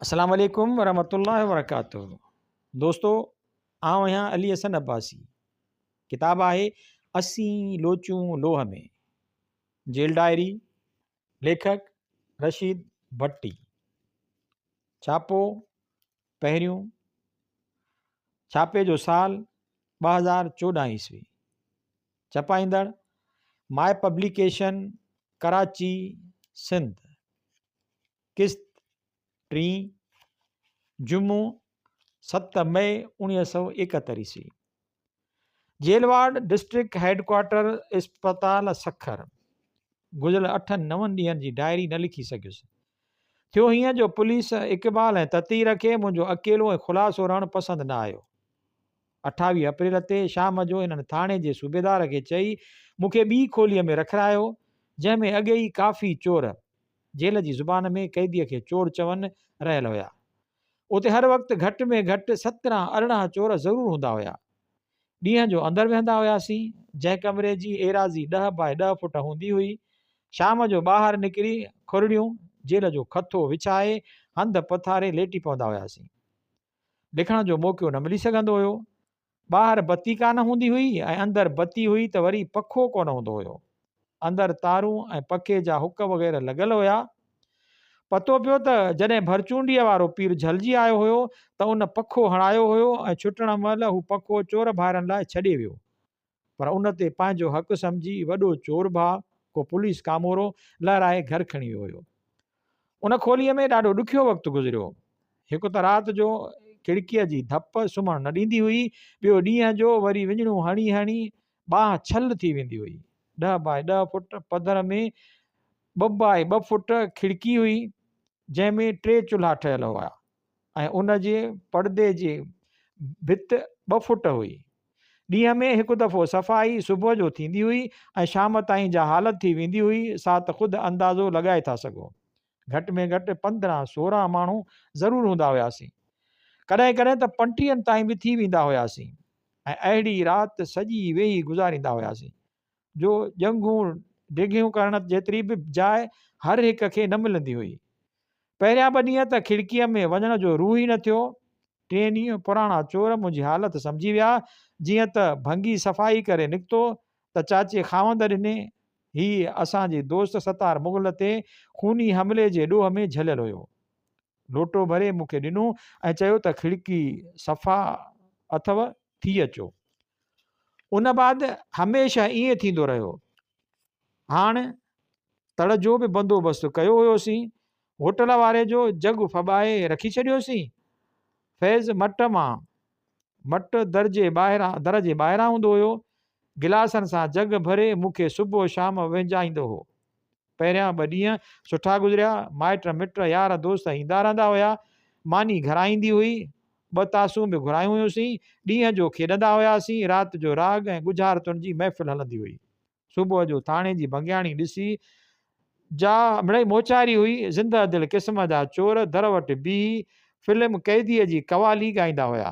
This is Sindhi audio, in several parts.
السلام عليڪم ورحمة الله وبرڪاته دوستو آئون آهيان علي حسن عباسي ڪتاب آهي اسين لوچون لوهه ۾ جيل ڊائري ليکڪ رشيد ڀٽي ڇاپو پهريون ڇاپي جو سال 2014 عيسوي ڇپائيندڙ ماء پبليڪيشن ڪراچي سنڌ قسط ٽين، جمعو، 7 مئي 1971 عيسوي، jail ward district head quarter اسپتال سکر. گذريل اٺن نون ڏينهن جي ڊائري نه لکي سگهيس. ٿيو هيئن جو پوليس اقبال ۽ تطهير کي منهنجو اڪيلو ۽ خلاصو رهڻ پسند نه آيو. 28 اپريل تي شام جو هنن ٿاڻي جي صوبيدار کي چئي مون کي ٻي کوليء ۾ رکرايو، جنهن ۾ اڳي ئي ڪافي چور، جيل جي زبان ۾ قيديء کي چور چون، رهيل هيا. اتي هر وقت گهٽ ۾ گهٽ 17 18 چور ضرور هوندا هيا. ڏينهن جو اندر ويهندا هياسين، جنهن ڪمري جي ايراضي ڏهه باء ڏهه فوٽ هوندي هئي. شام جو ٻاهر نڪري کرڙيون، جيل جو کٿو وڇائي، هنڌ پٿاري ليٽي پوندا هياسين. لکڻ جو موقعو نه ملي سگهندو هيو. ٻاهر بتي ڪانه هوندي هئي ۽ اندر بتي هئي ته وري پکو ڪونه هوندو هيو. اندر تارون ۽ پکي جا هڪ وغيره لڳل هيا. پتو پيو ته جڏهن ڀرچونڊيء وارو پير جهلجي آيو هيو ته ان پکو هڻايو هيو ۽ ڇٽڻ مهل هو پکو چور ڀائرن لاء ڇڏي ويو. پر ان تي پنهنجو حق سمجهي وڏو چور ڀاء، ڪو پوليس ڪامورو، لهرائي گهر کڻي ويو هيو. ان کوليء ۾ ڏاڍو ڏکيو وقت گذريو. هڪ ته رات جو کڙڪيء جي ڌپ سمهڻ نه ڏيندي هئي، ٻيو ڏينهن جو وري وڃڻيون هڻي هڻي ٻانهن ڇل ٿي ويندي هئي. ڏهه باء ڏهه فوٽ پڌر ۾ ٻه باء ٻه فوٽ کڙڪي هئي، جنهن ۾ ٽي چلها ٺهيل هئا ۽ ان جي پڙدي جي ڀت ٻه فوٽ هئي. ڏينهن ۾ هڪ دفعو صفائي صبح جو ٿيندي هئي ۽ شام تائين جا حالت ٿي ويندي هئي سا ته خود اندازو لڳائي ٿا سگهو. گهٽ ۾ گهٽ 15 16 ماڻهو ضرور هوندا هياسين. ڪڏهن ڪڏهن ته پنٽيهن تائين به ٿي ويندا هياسين ۽ اهڙي رات سڄي ويهي گذاريندا هياسين جو ڄنگهون ڊگهيون ڪرڻ جيتري به جاء هر هڪ کي نه ملندي هئي. پهريان ٻه ڏينهن ته کڙڪيء ۾ وڃڻ جو روح ئي نه ٿيو. ٽئين ڏينهن پراڻا چور منهنجي حالت سمجهي ويا. جيئن ته ڀنگي صفائي ڪري نڪتو ته چاچي خاوند ڏني، هي اسان جي دوست ستار مغل تي خوني حملي جي ڏوهه ۾ جهليل هيو. لوٽو ڀري مون کي ڏنو ۽ چيو ته کڙڪي صفا اٿئو، ٿي اچو. ان بعد هميشه ائين ٿيندو رهيو. هاڻ تڙ جو به بندوبست ڪيو هيوسين. هوٽل واري جو جڳ ڦٻائي رکي ڇڏيوسين. فيض مٽ مان مٽ در جي ٻاهران در جي ٻاهران هوندو هيو. گلاسن سان جڳ ڀري مون کي صبح شام وهنجائيندو هو. پهريان ٻه ڏينهن سٺا گذريا. مائٽ مٽ يار دوست ايندا رهندا هيا. ماني گهران ايندي هئي. ٻه تاسون به گهرايون هيون سين. ڏينهن جو کيڏندا هياسين. رات جو راڳ ۽ ڳجهارتن جي محفل هلندي هئي. صبح جو ٿاڻي جي ڀنگياڻي ڏسي، جا مڙئي موچاري هئي، زنده دل قسم جا چور در وٽ بيهي فلم قيديء جي قوالي ڳائيندا هيا.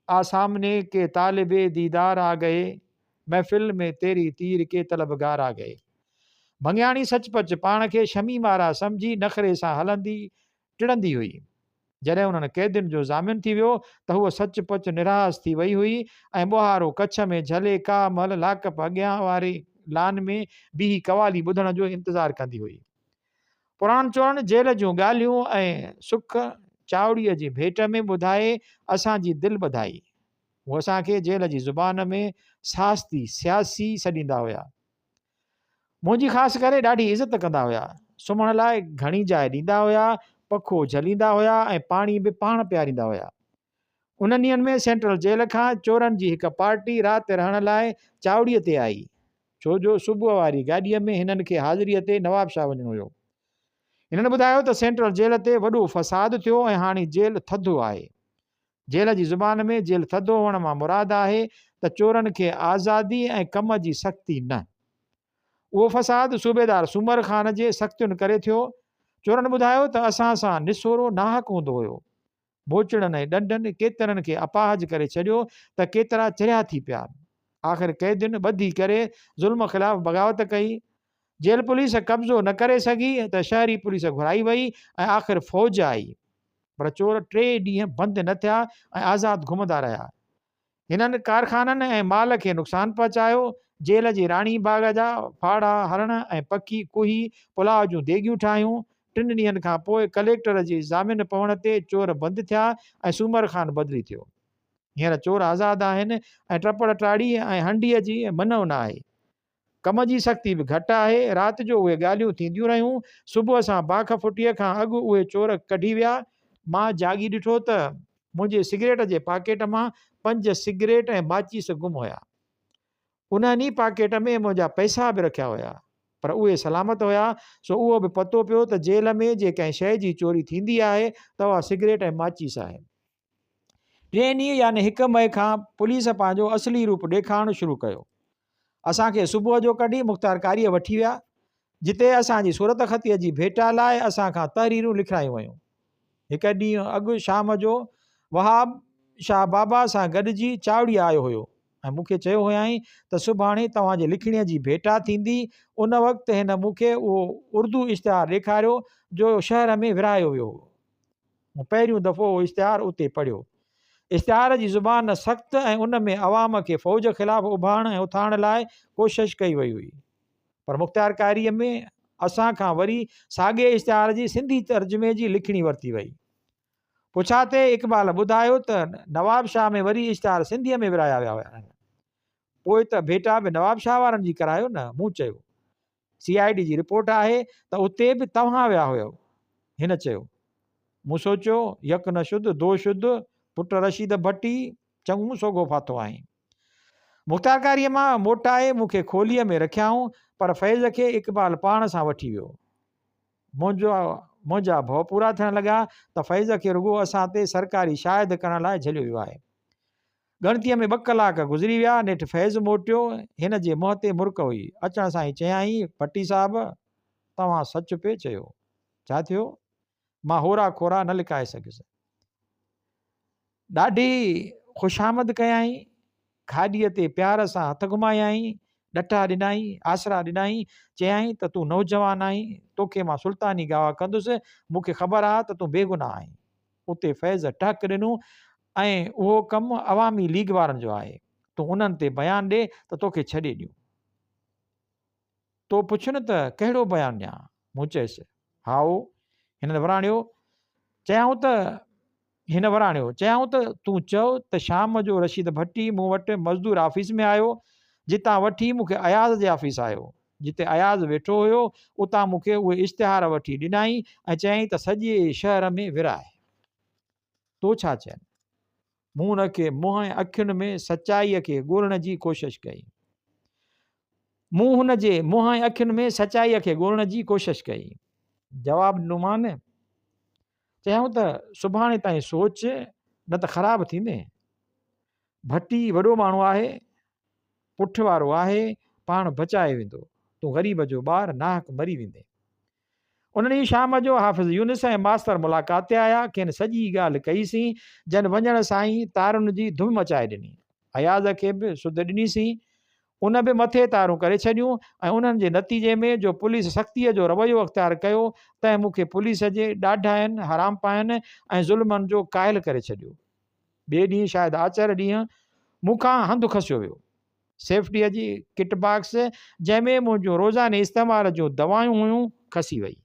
آ سامني ڪي طالب ديدار آ گئي، محفل ۾ تيري تير ڪي طلبگار آ گئي. ڀنگياڻي سچ پچ پاڻ کي شميم آرا سمجهي نخري سان هلندي ٽڙندي هئي. جڏهن انهن قيدين جو ضامن ٿي ويو ته هوء سچ پچ نراس ٿي وئي هئي ۽ ٻوهارو ڪڇ ۾ جهلي ڪا مهل لاڪپ اڳيان واري لان ۾ بيهي قوالي ٻڌڻ جو انتظار ڪندي هئي. پراڻن چورن جيل جون ڳالهيون ۽ سک چاوڙيء جي ڀيٽ ۾ ٻڌائي اسان جي دل ٻڌائي. هو اسان کي جيل جي زبان ۾ ساستي، سياسي، سڏيندا هيا. منهنجي خاص ڪري ڏاڍي عزت ڪندا هيا. سمهڻ لاء گهڻي جاء ڏيندا هيا، پکو جهليندا هيا ۽ پاڻي به پاڻ پياريندا هيا. انهن ڏينهن ۾ سينٽرل جيل کان چورن جي هڪ پارٽي رات رهڻ لاء چاوڙيء تي آئي، ڇو جو صبح واري گاڏيء ۾ هنن کي حاضريء تي نوابشاهه وڃڻو هيو. هنن ٻڌايو ته سينٽرل جيل تي وڏو فساد ٿيو ۽ هاڻي جيل ٿڌو آهي. جيل جي زبان ۾ جيل ٿڌو هئڻ مان مراد آهي ته چورن کي آزادي ۽ ڪم جي سختي نه. اهو فساد صوبيدار سومر خان جي سختين ڪري ٿيو. چورن ٻڌايو ته اسان سان نسورو ناحق هوندو هيو. موچڙن ۽ ڏنڊن ڪيترن کي اپاهج ڪري ڇڏيو ته ڪيترا چريا ٿي پيا. آخر قيدين ٻڌي ڪري ظلم خلاف بغاوت ڪئي. جيل پوليس قبضو نه ڪري سگهي ته شهري پوليس گهرائي وئي ۽ آخر فوج آئي. پر چور ٽي ڏينهن بند نه ٿيا ۽ آزاد گهمندا رهيا. هنن ڪارخانن ۽ مال کي نقصان پهچايو. جيل جي راڻي باغ جا ڦاڙها، هرڻ ۽ پکي ڪهي پلاء جون ديڳيون ٺاهيون. ٽن ڏينهن کان پوء ڪليڪٽر جي ضامن پوڻ تي چور بند ٿيا ۽ سومر خان بدلي ٿيو. هينئر چور آزاد آهن ۽ ٽپڙ ٽاڙيء ۽ هنڊيء جي منع نه آهي. ڪم جي سختي به گهٽ آهي. رات جو اهي ڳالهيون ٿينديون رهيون. صبح سان باک ڦٽيء کان اڳ اهي چور ڪڍي ويا. مان جاڳي ڏٺو ته منهنجي سگريٽ جي پاڪيٽ مان پنج سگريٽ ۽ ماچيس گم هيا. انهن ئي پاڪيٽ ۾ منهنجا پئسا به رکيا هيا. پر اهي سلامت هيا، سو اهو به پتو پيو ته جيل ۾ جي ڪنهن شيء جي چوري ٿيندي آهي ته اها سگريٽ ۽ ماچيس آهي. ٽئين ڏينهن يعني هڪ مئي کان پوليس پنهنجو اصلي روپ ڏيکارڻ شروع ڪيو. اسان کي صبح جو ڪڍي مختيارڪاريء وٺي ويا، جتي اسان جي صورتخطيء جي ڀيٽا لاء اسان کان تحريرون لکرايون ويون. هڪ ڏينهن اڳ شام جو وهاب شاهه بابا سان گڏجي چاوڙيء آيو هيو ۽ مون کي چيو هيائين ته سڀاڻي توهان جي لکڻيء جي ڀيٽا ٿيندي. ان وقت هن مون کي اهو اردو اشتهار ڏيکاريو، جو شهر ۾ ورهايو ويو هو. مون پهريون دفعو اهو اشتهار اتي پڙهيو. اشتهار جي زبان سخت ۽ ان ۾ عوام کي فوج خلاف اڀارڻ ۽ اٿارڻ لاء ڪوشش ڪئي وئي هئي. پر مختيارڪاريء ۾ اسان کان وري ساڳئي اشتهار جي سنڌي ترجمي جي لکڻي ورتي وئي. پڇا تي اقبال ٻڌايو ته نوابشاهه ۾ وري اشتهار سنڌيء ۾ ورهايا ويا آهن. پوء ته ڀيٽا به نوابشاهه وارن جي ڪرايو نه؟ مون چيو. سي I D جي رپورٽ آهي ته اتي به توهان ويا هيؤ. هن چيو. مون سوچيو، يڪ نه شد، دو شد، پٽ رشيد ڀٽي، چڱو سوگهو ڦاٿو آهين. مختيارڪاريء مان موٽائي مون کي کوليء ۾ رکيائون، پر فيض کي اقبال پاڻ سان وٺي ويو. منهنجا ڀؤ پورا ٿيڻ لڳا ته فيض کي رڳو اسان تي سرڪاري شاهد ڪرڻ لاء جهليو ويو آهي. ڳڻتيء ۾ ٻه ڪلاڪ گذري ويا، نيٺ فيض موٽيو. هن جي منهن تي مرڪ هئي. اچڻ سان ئي چيائين، ڀٽي صاحب، توهان سچ پئي چيو. ڇا ٿيو؟ مان هورا کورا نه لڪائي سگهيس. ڏاڍي خوشامد ڪيائين. کاڏيء تي پيار سان هٿ گهمايائين، ڏٽا ڏنائين، آسرا ڏنائين. چيائين ته تون نوجوان آهين، توکي مان سلطاني گواهه ڪندس، مون کي خبر آ ته تون بيگناهه آهين. اتي فيض ٽهڪ ڏنو ۽ اهو ڪم عوامي ليگ وارن جو آهي، تون انهن تي بيان ڏي ته توکي ڇڏي ڏيون. تو پڇيو نه ته ڪهڙو بيان ڏيان؟ مون چيس، هائو. هنن وراڻيو، چيائون ته هن وراڻيو، چيائون ته تون چئو ته شام جو رشيد ڀٽي مون وٽ مزدور آفيس ۾ آيو، جتان وٺي مون کي اياز جي آفيس آيو، جتي اياز ويٺو هيو، اتان مون کي اهي اشتهار وٺي ڏنائين ۽ چيائين ته سڄي شهر ۾ ورهاء. تو ڇا چين؟ مون ان کي منهن ۽ اکين ۾ سچائيء کي ڳولڻ جي ڪوشش ڪئي. مون هن جي منهن ۽ اکين ۾ سچائيء کي ڳولڻ جي ڪوشش ڪئي. جواب ڏنومان. چيائون ته سڀاڻي تائين سوچ، نه ته خراب ٿيندين. ڀٽي وڏو ماڻهو آهي، پٺ وارو آهي، پاڻ بچائي ويندو. تون غريب جو ٻار ناحق مري ويندين. ان ڏينهن شام جو حافظ يونس ۽ ماستر ملاقات تي آيا، کين سڄي ڳالهه ڪئي سين، جن وڃڻ سان ئي تارن جي ڌم مچائي ڏني. اياز کي به سڌ ڏني سين، ان به مٿي تارون ڪري ڇڏيون ۽ انهن جي نتيجي ۾ جو پوليس سختيء جو رويو اختيار ڪيو، تنهن مون کي پوليس جي ڏاڍاين، حرامپاين ۽ ظلمن جو قائل ڪري ڇڏيو. ٻئي ڏينهن شايد آچر ڏينهن مون کان هنڌ کسيو ويو. سيفٽيء جي ڪٽ باڪس، جنهن ۾ منهنجون روزاني استعمال جون دوائون هيون، کسي وئي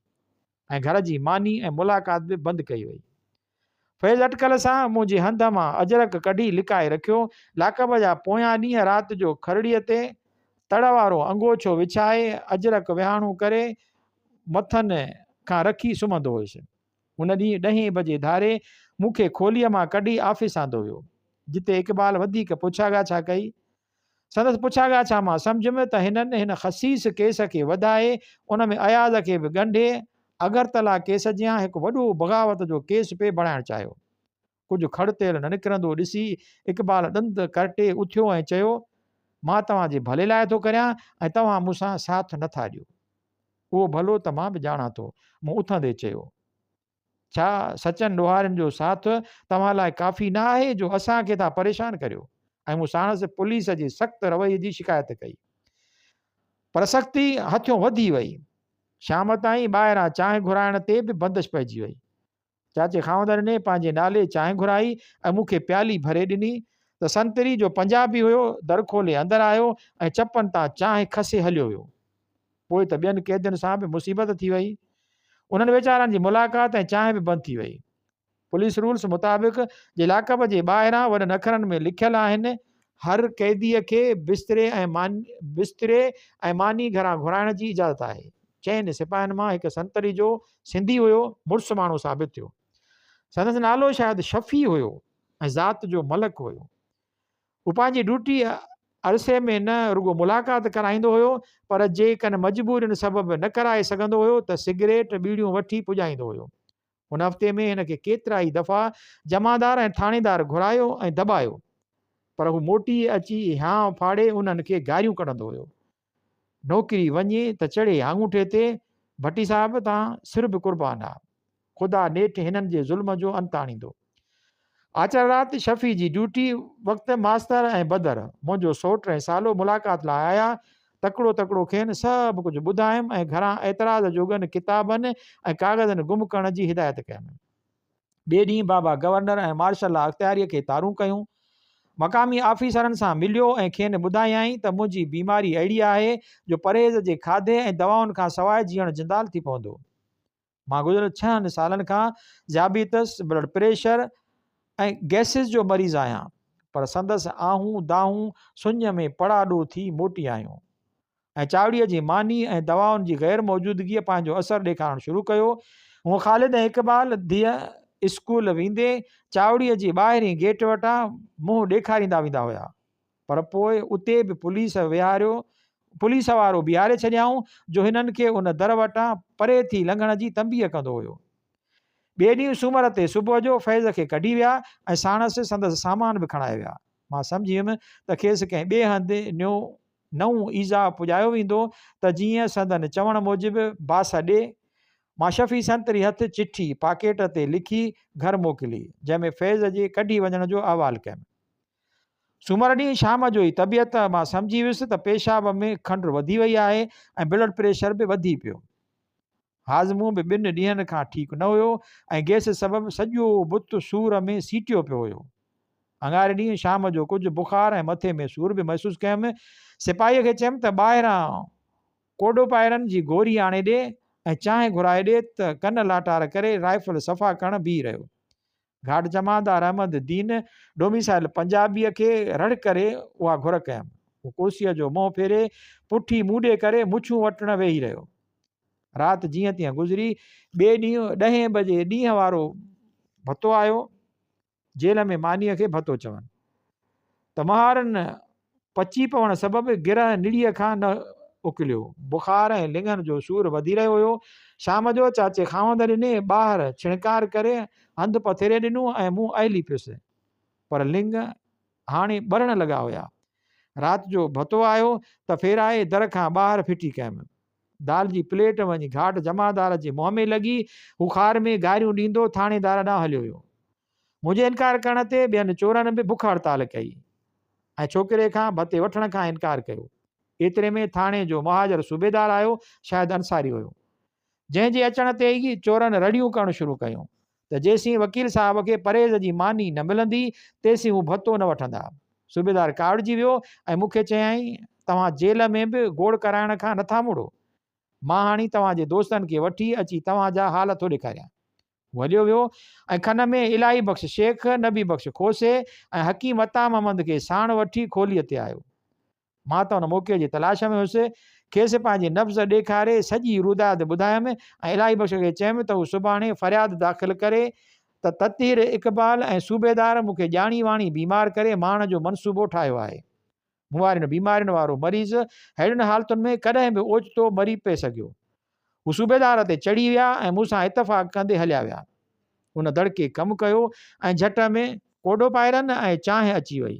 ۽ گهر جي ماني ۽ ملاقات به بند ڪئي وئي. فيض اٽڪل سان منهنجي هنڌ مان اجرڪ ڪڍي لڪائي رکيو. لاڪب جا پويان ڏينهن رات جو کرڙيء تي تڙ وارو انگوڇو وڇائي، اجرڪ وهاڻو ڪري مٿن کان رکي سمهندو هيس. ان ڏينهن ڏهين بجي ڌاري مون کي کوليء مان ڪڍي آفيس آندو ويو، جتي اقبال وڌيڪ پڇا ڳاڇا ڪئي. سندس پڇا ڳاڇا مان سمجهيم ته هنن هن خسيس ڪيس کي وڌائي ان ۾ اياز کي به ڳنڍي اگرتلا ڪيس جيان هڪ وڏو بغاوت جو ڪيس پئي بڻائڻ چاهيو. ڪجهه کڙ تيل نه نڪرندو ڏسي اقبال ڏند ڪرٽي اٿيو ۽ چيو، مان توهان جي ڀلي لاء ٿو ڪريان ۽ توهان مون سان ساٿ نه ٿا ڏيو. اهو ڀلو ته مان به ڄاڻان ٿو. مون اٿندي چيو. ڇا سچن ڏوهارين جو ساٿ توهان لاء ڪافي نه آهي جو اسان کي ٿا پريشان ڪريو؟ ۽ مون ساڻس پوليس جي سخت رويي جي شڪايت ڪئي. پر سختي هٿيون وڌي وئي. شام تائين ٻاهران چانهه گهرائڻ تي به بندش پئجي وئي. چاچي خاوند ڏني پنهنجي نالي چانهه گهرائي ۽ مون کي پيالي ڀري ڏني ته سنتري جو پنجابي هيو، در کولي اندر آيو ۽ چپن تان چانهه کسي هليو ويو. پوء ته ٻين قيدين سان به مصيبت ٿي وئي. انهن ويچارن جي ملاقات ۽ چانهه به بند ٿي وئي. پوليس رولس مطابق جي لاڪپ جي ٻاهران وڏن اکرن ۾ لکيل آهن، هر قيديء کي بستري ۽ بستري ۽ ماني گهران گهرائڻ جي اجازت آهي. چئن سپاهين مان هڪ سنتري جو سنڌي هيو، مڙس ماڻهو ثابت ٿيو. سندس نالو شايد شفيع هيو ۽ ذات جو ملڪ هيو. هو پنهنجي ڊيوٽي عرصي ۾ نه رڳو ملاقات ڪرائيندو هيو پر جي ڪن مجبورين سبب نه ڪرائي سگهندو هيو ته سگريٽ، ٻيڙيون وٺي پڄائيندو هيو. هن هفتي ۾ هن کي ڪيترائي دفعا جمعدار ۽ ٿاڻيدار گهرايو ۽ دٻايو پر هو موٽي اچي هيانء ڦاڙي انهن کي گاريون ڪڍندو هيو. نوڪري وڃي ته چڙهي آڱوٺي تي، ڀٽي صاحب تان سر به قربان آ. خدا نيٺ هنن جي ظلم جو انت آڻيندو. آچر رات شفيع جي ڊيوٽي وقت ماستر ۽ بدر، منهنجو سوٽ ۽ سالو ملاقات لاء آيا. تڪڙو تڪڙو کين سڀ ڪجهه ٻڌايم ۽ گهران اعتراض جوڳن ڪتابن ۽ ڪاغذن گم ڪرڻ جي هدايت ڪيم. ٻئي ڏينهن بابا گورنر ۽ مارشل لا اختياريء کي تارون ڪيون. مقامي آفيسرن سان مليو ۽ کين ٻڌايائين ته منهنجي بيماري اهڙي آهي جو پرهيز جي کاڌي ۽ دوائن کان سواء جيئڻ جندال ٿي پوندو. مان گذريل ڇهن سالن کان ذيابيطس، بلڊ پريشر ۽ گئسز جو مريض آهيان، پر سندس آهون دانهون سڃ ۾ پڙاڏو ٿي موٽي آيون ۽ چاوڙيء جي ماني ۽ دوائن جي غير موجودگيء پنهنجو اثر ڏيکارڻ شروع ڪيو. هونء خالد ۽ اقبال ڌيء اسڪول ويندي چاوڙيء جي ٻاهرين گيٽ وٽان منهن ڏيکاريندا ويندا هيا. پر پوء اتي به پوليس ويهاريو پوليس وارو بيهاري ڇڏيائون جو هنن کي ان در وٽان پري ٿي لنگهڻ جي تنبيهه ڪندو هيو. ٻئي ڏينهن سومر تي صبح جو فيض کي ڪڍي ويا ۽ ساڻس سندس سامان به کڻائي ويا. مان سمجهي ويم ته کيس ڪنهن ٻئي هنڌ نيو نئون ايذاء پڄايو ويندو ته جيئن سندن چوڻ موجب باس ڏي. مان شفيع سنتري هٿ چٺي پاڪيٽ تي لکي گهر موڪلي، جنهن ۾ فيض جي ڪڍي وڃڻ جو احوال ڪيم. سومر ڏينهن شام جو ئي طبيعت مان سمجهي ويس ته پيشاب ۾ کنڊ وڌي وئي آهي ۽ بلڊ پريشر به وڌي پيو. هاضمو به ٻن ڏينهن کان ٺيڪ نه هيو ۽ گئس سبب سڄو بت سور ۾ سيٽيو پيو هيو. اڱاري ڏينهن شام جو ڪجهه بخار ۽ مٿي ۾ سور به محسوس ڪيم. سپاهيء کي چيم ته ٻاهران ڪوڏوپائرن جي گوري آڻي ڏي ۽ چانهه گهرائي ڏي ته ڪن لاٽار ڪري رائفل صفا ڪرڻ بيهي رهيو. گهاٽ جمعدار احمد دين ڊوميسائل پنجابيء کي رڙ ڪري اها گهر ڪيم. هو ڪرسيء جو منهن ڦيري پٺي مون ڏي ڪري مڇون وٽڻ ويهي رهيو. رات جيئن تيئن گذري. ٻئي ڏينهن ڏهين بجي ڏينهن وارو ڀتو آيو. جيل ۾ مانيء کي ڀتو چون. ته مهارن پچي پوڻ سبب گرهه نڙيء کان نه اڪليو. بخار ۽ لڱن جو سور وڌي رهيو هيو. شام جو چاچي خاوند ڏني ٻاهر ڇڻڪار ڪري هنڌ پٿيري ڏنو ۽ مون اهلي پيس. پر لڱ هاڻي ٻرڻ لڳا هيا. رات جو ڀتو آيو ته ڦيرائي در کان ٻاهر ڦٽي ڪيم. دال جي پليٽ وڃي گهاٽ جمعدار جي منهن ۾ لڳي. هو خار ۾ گاريون ڏيندو ٿاڻيدار ڏانهن هليو ويو. منهنجي انڪار ڪرڻ تي ٻين چورن به بک هڙتال ڪئي ۽ ڇوڪري کان ڀتي وٺڻ کان انڪار ڪيو. ايتري ۾ ٿاڻي جو مهاجر صوبيدار آيو، شايد انصاري هيو. جنهن جي اچڻ تي ئي چورن رڙيون ڪرڻ شروع ڪيون ته جيسين وڪيل صاحب کي پرهيز جي ماني نه ملندي تيسين هو ڀتو نه وٺندا. صوبيدار ڪاوڙجي ويو ۽ مون کي چيائين، توهان جيل ۾ به گوڙ ڪرائڻ کان نٿا مڙو. مان هاڻي توهان جي دوستن کي وٺي اچي توهان جا حال ٿو ڏيکاريان. هو هليو ويو ۽ کن ۾ الاهي بخش شيخ، نبي بخش کوسي ۽ حڪيم عطا محمد کي ساڻ وٺي کوليء تي آيو. مان ته ان موقعي جي تلاش ۾ هيس. کيس پنهنجي نبض ڏيکاري سڄي روداد ٻڌايم ۽ الاهي بخش کي چيم ته هو سڀاڻي فرياد داخل ڪري ته تطهير اقبال ۽ صوبيدار مون کي ڄاڻي واڻي بيمار ڪري مارڻ جو منصوبو ٺاهيو آهي. مون وارين بيمارين وارو مريض ههڙين حالتن ۾ ڪڏهن به اوچتو مري پئي سگهيو. هو صوبيدار تي چڙهي ويا ۽ مون سان اتفاق ڪندي هليا ويا. ان دڙڪي ڪم ڪيو ۽ جهٽ ۾ ڪوڏو پائرن ۽ چانهه اچي وئي.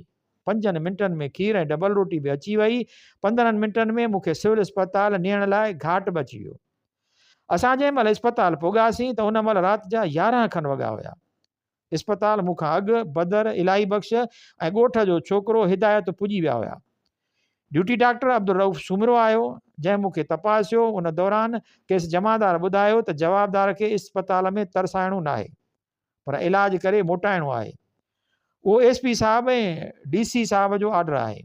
پنجن منٽن ۾ کير ۽ ڊبل روٽي به اچي وئي. 15 منٽن ۾ مون کي سول اسپتال نيڻ لاء گهاٽ به اچي ويو. اسان جنهن مهل اسپتال پڳاسين ته ان مهل رات جا 11 کن وڳا هيا. اسپتال مون کان اڳ بدر، الاهي بخش ۽ ڳوٺ جو ڇوڪرو هدايت پڄي ويا هيا. ڊيوٽي ڊاڪٽر عبدالرئوف سومرو آيو، جنهن مون کي تپاسيو. ان دوران کيس جمعدار ٻڌايو ته جوابدار کي اسپتال ۾ ترسائڻو ناهي پر علاج ڪري موٽائڻو آهي. اهو ايس پي صاحب ۽ ڊي سي صاحب جو آرڊر آهي.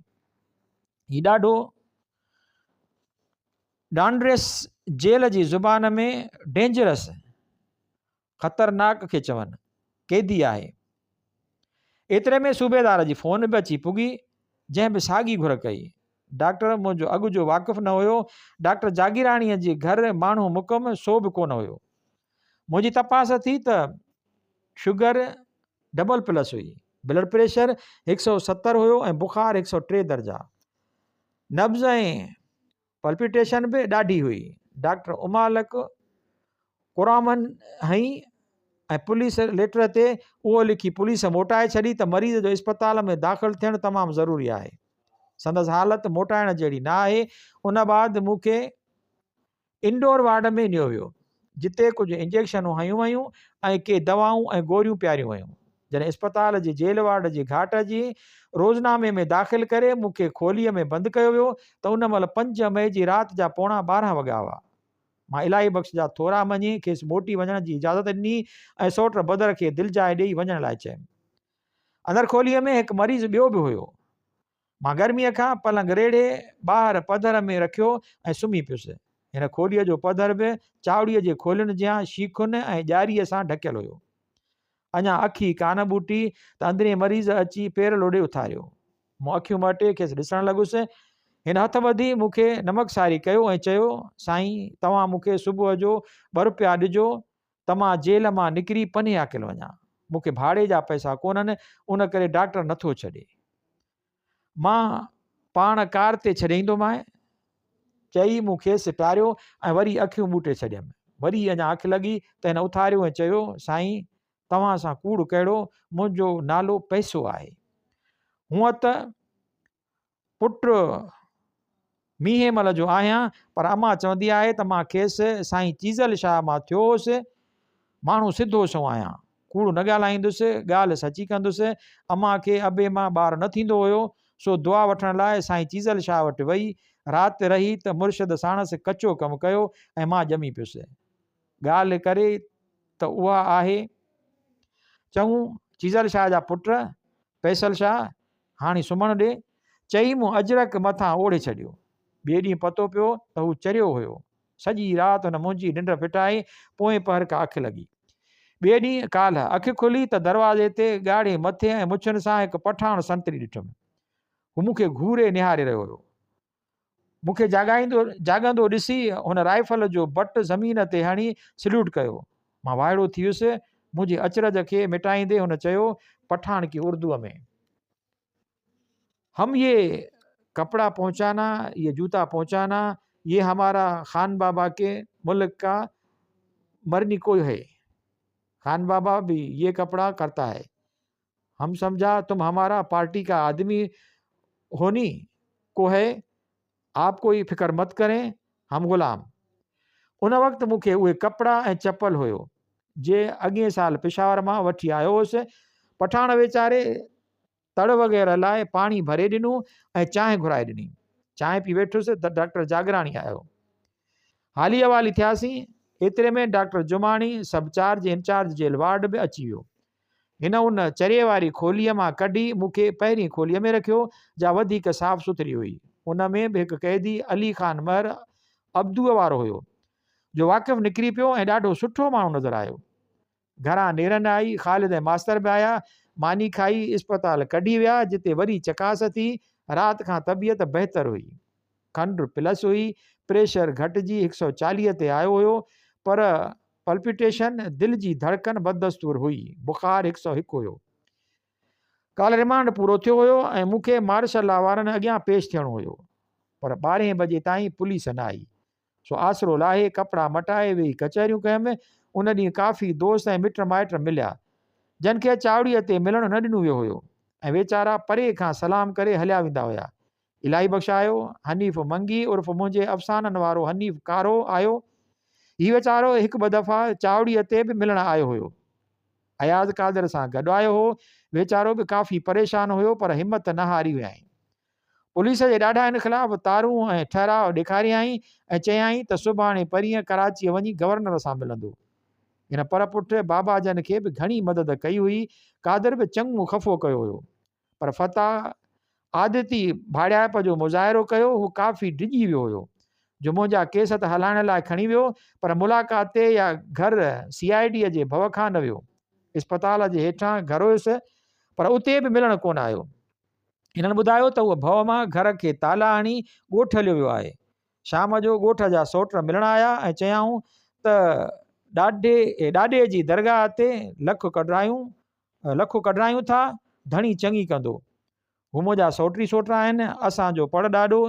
هي ڏاڍو ڊانڊريس جيل جي زبان ۾ ڊينجرس خطرناڪ کي چون، قيدي آهي. ايتري ۾ صوبيدار جي فون به اچي پڳي، جنهن به ساڳي گهر ڪئي. ڊاڪٽر منهنجو اڳ جو واقف نه هيو. ڊاڪٽر جاگيراڻيء جي گهر ماڻهو مقم سو به ڪونه هيو. منهنجي تپاس ٿي ته شگر ڊبل پلس هئي. بلڊ پريشر هڪ سئو 70 هيو ۽ بخار هڪ سئو ٽي درجا. نبض ۽ پلپيٽيشن به ڏاڍي هئي. ڊاڪٽر امالڪ قرامن هنئي ۽ پوليس ليٽر تي اهو لکي پوليس موٽائي ڇڏي ته مريض جو اسپتال ۾ داخل ٿيڻ تمام ضروري آهي. سندس حالت موٽائڻ جهڙي نه آهي. ان بعد مون کي انڊور وارڊ ۾ نيو ويو، جتي ڪجهه انجيڪشنون هنيون ويون ۽ ڪي دوائون ۽ گوريون پياريون ويون. جڏهن اسپتال جي جيل وارڊ جي گهاٽ جي روزنامي ۾ داخل ڪري مون کي کوليء ۾ بند ڪيو ويو ته ان مهل 5 مئي جي رات جا پوڻا 12 وڳا هئا. مان الاهي بخش جا ٿورا مڃي کيس موٽي وڃڻ جي اجازت ڏني ۽ سئوٽ بدر کي دلجاء ڏيئي وڃڻ لاء چيم. اندر کوليء ۾ هڪ مريض ٻيو به هيو. مان گرميء کان پلنگ ريڙهي ٻاهر پڌر ۾ رکيو ۽ سمهي پيس. هن کوليء جو پڌر به چاوڙيء جي کولين جيان شيخن ۽ ڄاريء سان ڍڪيل هيو. اڃا اک ئي ڪانه ٻوٽي ته اندرين مريض اچي پير لوڏي اٿاريو. مون اکيون مهٽي کيس ڏسڻ لڳس. هن هٿ ٻڌي مون کي نمڪساري ڪيو ۽ چيو، سائين، توهان مون کي صبح جو ٻه رپيا ڏجو ته مان جيل مان نڪري پني عاقل وڃان. مون کي ڀاڙي جا پئسا ڪونهن، ان ڪري ڊاڪٽر نٿو ڇڏي. مان پاڻ ڪار تي ڇڏي ايندومانء. چئي مون کيس ٽاريو ۽ وري اکيون ٻوٽي ڇڏيم. وري اڃا اک لڳي ته هن اٿاريو ۽ چيو، سائين، توهان سان ڪوڙ ڪهڙو، منهنجو نالو پئسو آهي. هونء ته پٽ مينهين مل جو آهيان، پر امان چوندي آهي ته مان کيس سائين چيزل شاهه مان ٿيو هوس. ماڻهو سڌو سنئون آهيان. ڪوڙ نه ڳالهائيندس، ڳالهه سچي ڪندس. امان کي ابي مان ٻار نه ٿيندو هيو، سو دعا وٺڻ لاء سائين چيزل شاهه وٽ وئي. رات رهي ته مرشد ساڻس ڪچو ڪم ڪيو ۽ مان ڄمي پيس. ڳالهه ڪري ته اها آهي. چڱو، چيزل شاهه جا پٽ، فيصل شاهه، هاڻي سمهڻ ڏي. چئي مون اجرڪ مٿان اوڙهي ڇڏيو. ٻئي ڏينهن پتو پيو ته هو چريو هيو. سڄي رات هن منهنجي ننڊ ڦٽائي، پوئين پهر ڪا اک لڳي. ٻئي ڏينهن ڪالهه اک کلي ته دروازي تي ڳاڙهي مٿي ۽ مڇن سان هڪ پٺاڻ سنتري ڏٺم. هو مون کي گهوري نهاري رهيو هيو. مون کي جاڳائيندو جاڳندو ڏسي هن رائفل جو بٽ زمين تي هڻي سليوٽ ڪيو. مان وائڙو ٿي ويس. منهنجي اچرج کي مٽائيندي هن چيو، پٺاڻڪي اردوء ۾. هم يي ڪپڙا پهچانا، يي جوتا پهچانا، يي همارا خان بابا ڪي ملڪ ڪا مرني ڪوئي هي. خان بابا ڀي يي ڪپڙا ڪرتا هي. هم سمجها تم همارا پارٽي ڪا آدمي هوني ڪو هي آپ ڪوئي فڪر مت ڪرين هم غلام ان وقت مون کي اهي ڪپڙا ۽ چپل هيو جي اڳئين سال پشاور مان وٺي آيو هوس پٺاڻ ويچاري تڙ وغيره لاء پاڻي ڀري ڏنو ۽ چانهه گهرائي ڏني چانهه پي ويٺس ته ڊاڪٽر جاگراڻي آيو حالي احوالي ٿياسين ايتري ۾ doctor Jamani sub charge incharge jail ward به اچي ويو هن ان چريي واري کوليء مان ڪڍي مون کي پهرين کوليء ۾ رکيو، جا وڌيڪ صاف سٿري هئي. ان ۾ به هڪ قيدي علي خان مهر عبدوء وارو هيو، جو واقف نڪري پيو ۽ ڏاڍو سٺو ماڻهو نظر آيو. گهران نيرن آئي، خالد ۽ ماستر به آيا. ماني کائي اسپتال ڪڍي ويا، جتي وري چڪاس ٿي. رات کان طبيعت بهتر هئي. کنڊ پلس هئي، پريشر گهٽجي 140 تي آيو هيو، پر پلپيٽيشن، دل جي ڌڙڪن، بددستور هئي، بخار 101 هيو. ڪالهه رمانڊ پورو ٿيو هيو ۽ مون کي مارشل لا وارن اڳيان پيش ٿيڻو هيو، پر ٻارهين بجي تائين پوليس نه آئي، سو آسرو لاهي، ڪپڙا مٽائي ويهي ڪچهريون ڪيم. ان ڏينهن ڪافي دوست ۽ مٽ مائٽ مليا، جن کي چاوڙيء تي ملڻ نه ڏنو ويو هيو ۽ ويچارا پري کان سلام ڪري هليا ويندا هيا. الاهي بخش آيو، حنيف منگي عرف منهنجي افسانن وارو حنيف ڪارو آيو. هي ويچارو هڪ ٻه دفعا چاوڙيء تي به ملڻ آيو هيو. اياز قادر سان گڏ آيو هو. ويچارو به ڪافي پريشان هيو پر همت نه هاري هيائين. پوليس جي ڏاڍاين خلاف تارون ۽ ٺهراء ڏيکاريائين ۽ چيائين ته سڀاڻي پرينء ڪراچيء وڃي گورنر سان ملندو. هن پر پٺ بابا جن کي به گهڻي مدد ڪئي هئي. قادر به چڱو خفو ڪيو هيو. پر فتاح عادتي ڀاڙيائپ جو مظاهرو ڪيو. هو ڪافي ڊڄي ويو هيو جو منهنجا ڪيس ته هلائڻ لاء کڻي ويو پر ملاقات تي يا گهر سي I ڊيء جي ڀؤ کان نه ويو. اسپتال جي هيٺان گهر هيس پر اتي به ملڻ ڪونه آيو. هنن ٻڌايو ته هو ڀؤ مان گهر کي تالا هڻي ڳوٺ هليو ويو آهي. شام جو ڳوٺ جا سئوٽ ملڻ آيا ۽ چيائون ته ڏاڍي ڏاڏي جي درگاهه تي لک ڪڍرايون لک ڪڍرايون ٿا، ڌڻي چڱي ڪندو. هو منهنجا سئوٽ ئي سئوٽ آهن، اسان جو پڙ ڏاڏو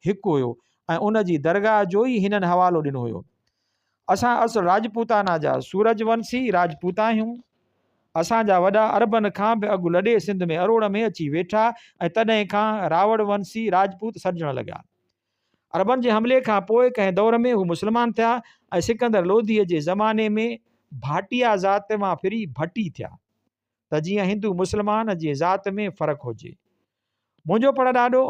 هڪ هيو ۽ ان جي درگاهه جو ئي هنن حوالو ڏنو هيو. اسان اصل راجپوتانا جا سورج ونسي راجپوت آهيون. اسان جا وڏا عربن کان به اڳ لڏي سنڌ ۾ اروڙ ۾ اچي ويٺا ۽ تڏهن کان راوڙ ونسي راجپوت سڏجڻ لڳا. عربن جي حملي کان پوء ڪنهن دور ۾ هو مسلمان ٿيا ۽ سڪندر لوڌيء جي زماني ۾ ڀاٽيا ذات مان ڦري ڀٽي ٿيا. ته جيئن هندو مسلمان جي ذات ۾ فرق هجي. منهنجو پڙ ڏاڏو